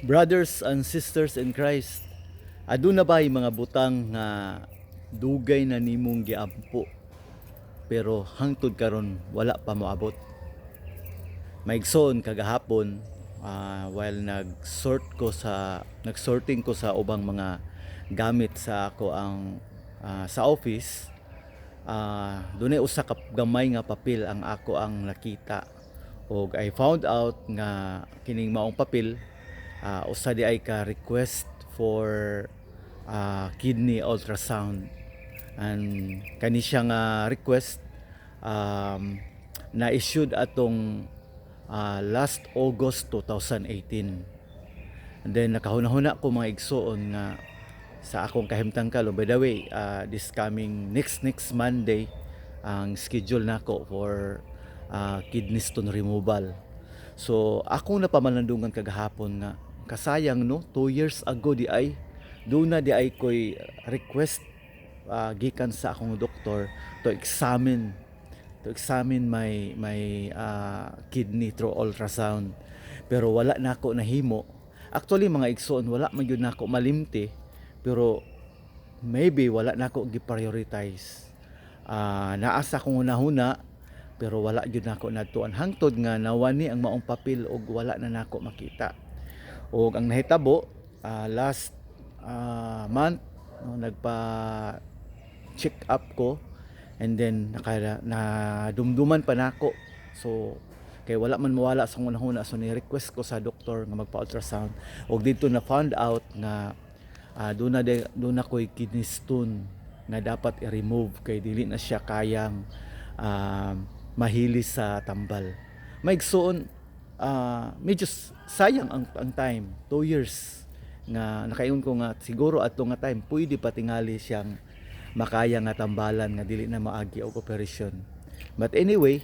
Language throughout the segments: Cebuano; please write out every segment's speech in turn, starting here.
Brothers and sisters in Christ, aduna ba mga butang nga dugay na nimong giampo pero hangtod karon wala pa moabot? Maigsoon, kagahapon while nag-sorting ko sa ubang mga gamit sa ako ang sa office, dunay usa ka gamay nga papel ang ako ang nakita ug I found out nga kining maong papel usa di ay ka request for kidney ultrasound, and kani siya nga request na issued atong last August 2018. And then nakahuna-huna ko, mga igsuon, nga sa akong kahimtang kalong, by the way, this coming next next Monday ang schedule nako for kidney stone removal. So akong napamalandungan kagahapon nga kasayang, no, 2 years ago di ay duna di ay koy request gikan sa akong doktor to examine my kidney through ultrasound, pero wala na ako nahimo. Actually, mga igsoon, wala man gyud nako malimti, pero maybe wala na ako gi-prioritize. Naa sa akong hunahuna pero wala gyud nako nadtuan hangtod nga nawani ang maong papel og wala na nako makita. Og ang nahitabo last month, no, nagpa check up ko and then na dumduman pa nako. So kay wala man mawala sa hunahuna, so ni request ko sa doktor nga magpa-ultrasound og didto na found out nga duna koy kidney stone nga dapat i-remove kay dili na siya kayang mahilis sa tambal. Maigsoon, medyo sayang ang time, 2 years nga nakaingon ko nga siguro ato nga time pwede pa tingali siyang makaya nga tambalan nga dili na maagi og operasyon. But anyway,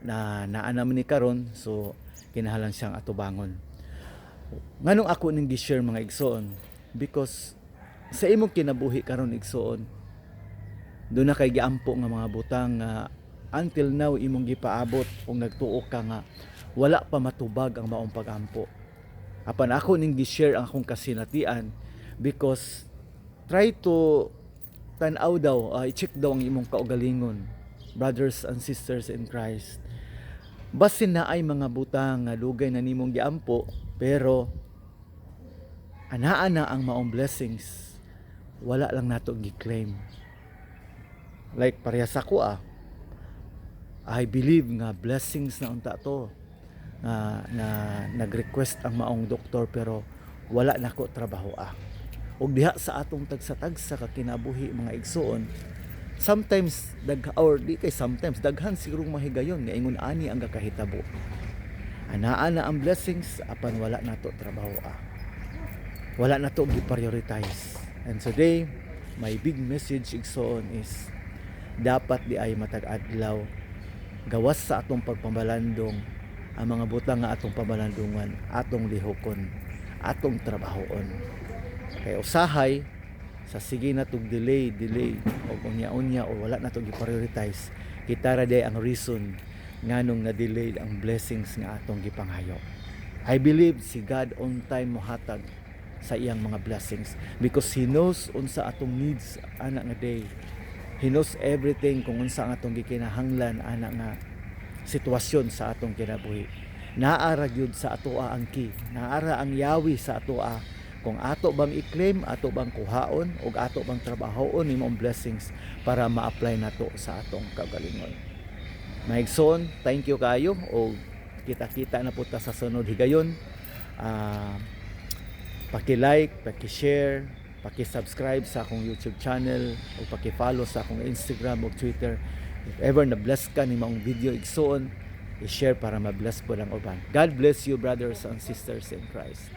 na naa naman ni karon, so kinahanglan siyang atubangon. Nganong ako ning gi-share, mga igsoon? Because sa imong kinabuhi karon, igsoon, duna kay giampo nga mga butang nga until now imong gipaabot ug nagtuo ka nga wala pa matubag ang maong pagampo. Apan ako ning gi-share ang akong kasinatian because try to tan-aw daw, i-check daw ang imong kaugalingon, brothers and sisters in Christ. Basin naay mga butang nga dugay na nimong giampo pero anaa na ang maong blessings, wala lang nato gi-claim. Like parehas ako ah. I believe nga blessings na unta to nga na nag-request ang maong doktor, pero wala nako trabaho ah. Og diha sa atong tagsa-tagsa ka kinabuhi, mga igsuon, sometimes dag or di kay sometimes, daghan siguro mahigayon nga ingon ani ang gakahitabo. Anaa na ang blessings apan wala nato trabaho ah. Wala nato gi-prioritize. And today, my big message, igsoon, is dapat di ay matag adlaw, gawas sa atong pagpamalandong, ang mga butang nga atong pamalandungan, atong lihokon, atong trabahoon, kay usahay sa sige na tog delay delay og unya-unya o wala na tog gi-prioritize, kita ra diay ang reason nganong na-delay ang blessings nga atong gipangayo. I believe si God on time mohatag sa iyang mga blessings because He knows unsa atong needs ana nga day. He knows everything kung unsa ang atong gikinahanglan ana nga sitwasyon sa atong kinabuhi. Naa ra gyud sa atoa ang key. Naa ra ang yawi sa atoa kung ato bang i-claim, ato bang kuhaon ug ato bang trabahoon imong blessings para ma-apply nato sa atong kaugalingon. Maigsoon, thank you kayo og kita-kita na po ta sa sunod higayon. Paki-like, paki-share, paki-subscribe sa akong YouTube channel o paki-follow sa akong Instagram o Twitter. If ever na-bless ka ni maong video, igsoon, i-share para ma-bless pod ang uban. God bless you, brothers and sisters in Christ.